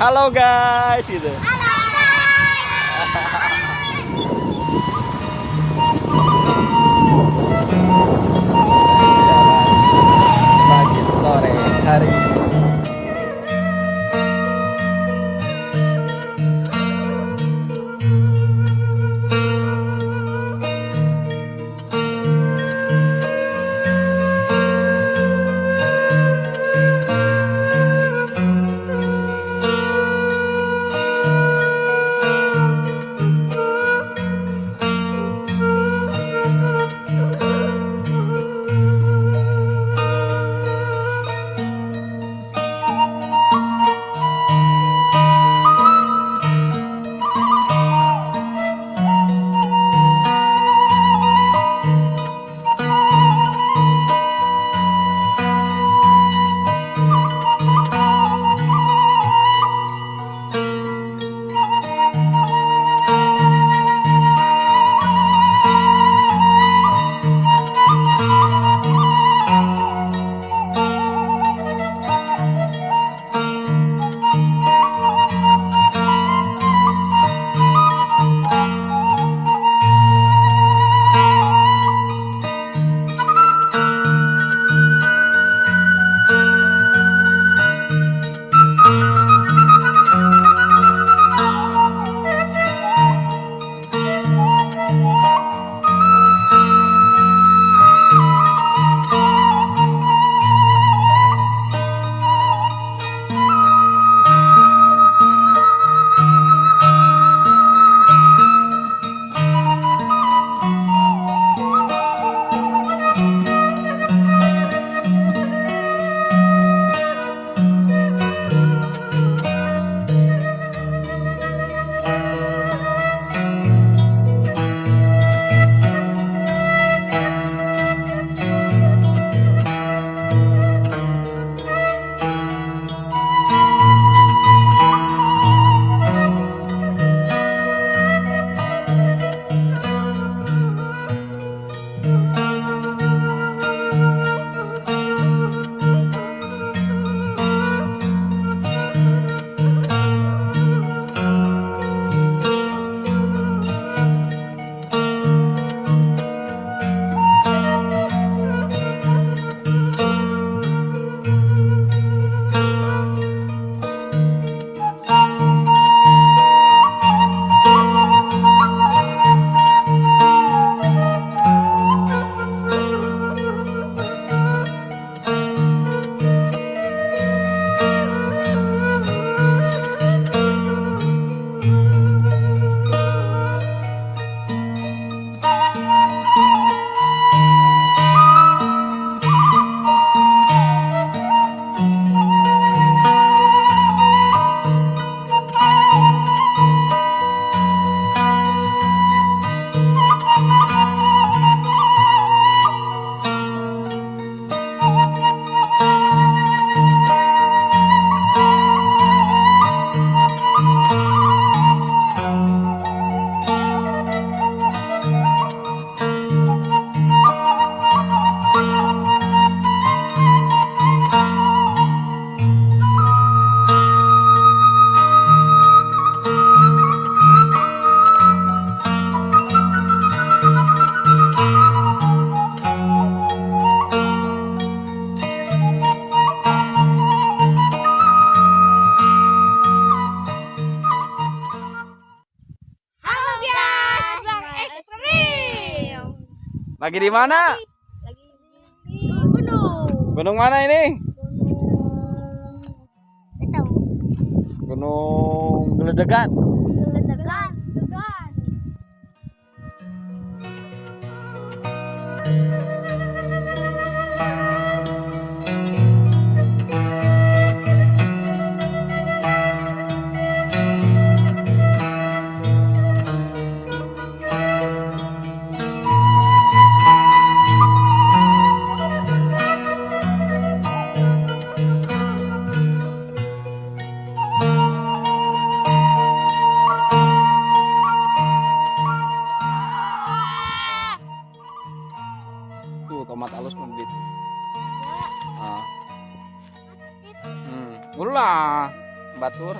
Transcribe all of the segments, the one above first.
Halo guys gitu. Halo guys. Jalan pagi sore hari. Halo guys, Bang Ekstrim. Lagi di mana? Lagi di gunung. Gunung mana ini? Gunung. Tahu. Gunung Geledegan. Geledegan. Geledegan. Tuh tomat halus membit. Ah. Ulah, batur.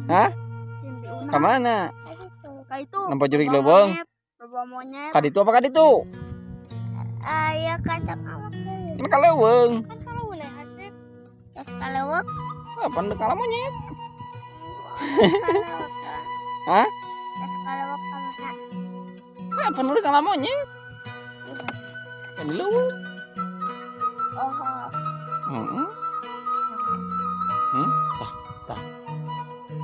Hah? Ka mana? Ka itu. Nempo jurig leuweung. Loba monyet. Ka ditu apa ka ditu? Aya kacang awak deui. Ini ka leuweung. Kan kalau hati. Terus kalau Apa ndek ngala monyet? Hah? Terus kalau kemana? Apa nu ngala monyet? Kan di leuweung. Oh. Heeh. Hmm? Tah, tah.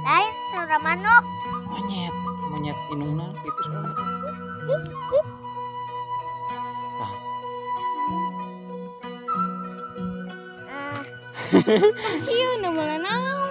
Lain suara manuk. Monyet, monyet indungna gitu soalnya. Tah. Ah. Sieun malah naon.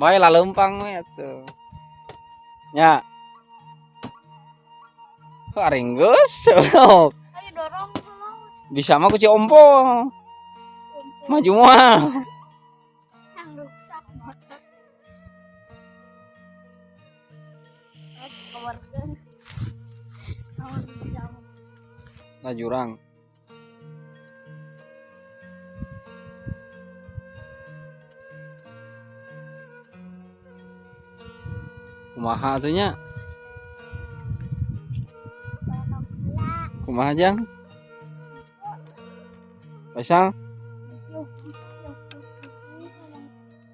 Bae laleumpang we atuh. Nya. Kok aring geus. Ayo dorong dorong. Bisa mah ku Ci Ompol. Maju moal. Yang rusak motor. Eh, keluarga. Nah jurang. Kumaha atuh nya? Kumaha jang? Faisal?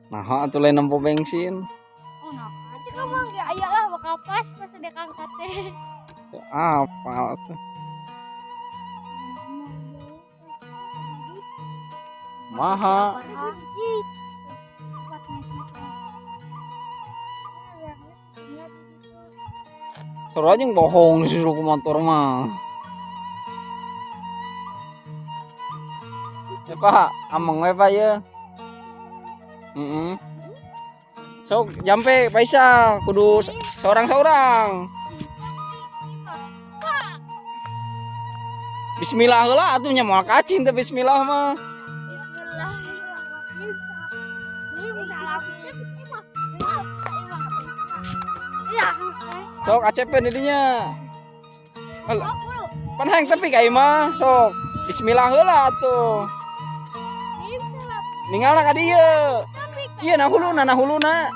Nah, atuh lain nempo bensin. Oh, nah, aja kamu nggak aya lah bakal pas pas ada angkat teh. Apa atuh? Maha. Seru aja yang bohong suruh ke motor mah. Ya Pak, ameng we Pak ya. Heeh. Sok jampe Faisal kudu seorang-seorang. Bismillah heula atuh nya moal kacing teh bismillah mah. Bismillahirrahmanirrahim. Sok ACP didinya. Alah, pan hayang tepi ka imah sok. Bismillah heula atuh. Ningalna ka dieu. Ieu na huluna na huluna.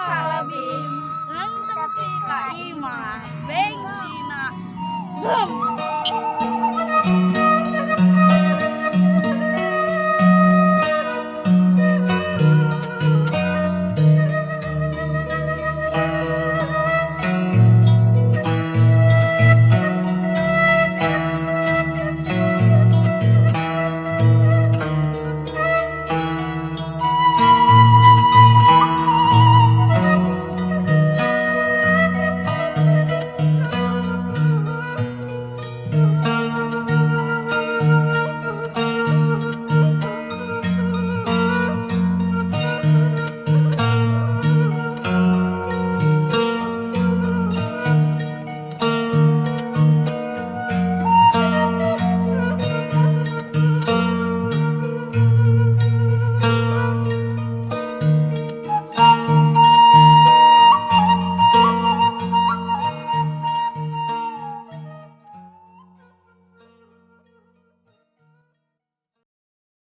Salabim tepi ka imah bengsina. Bum.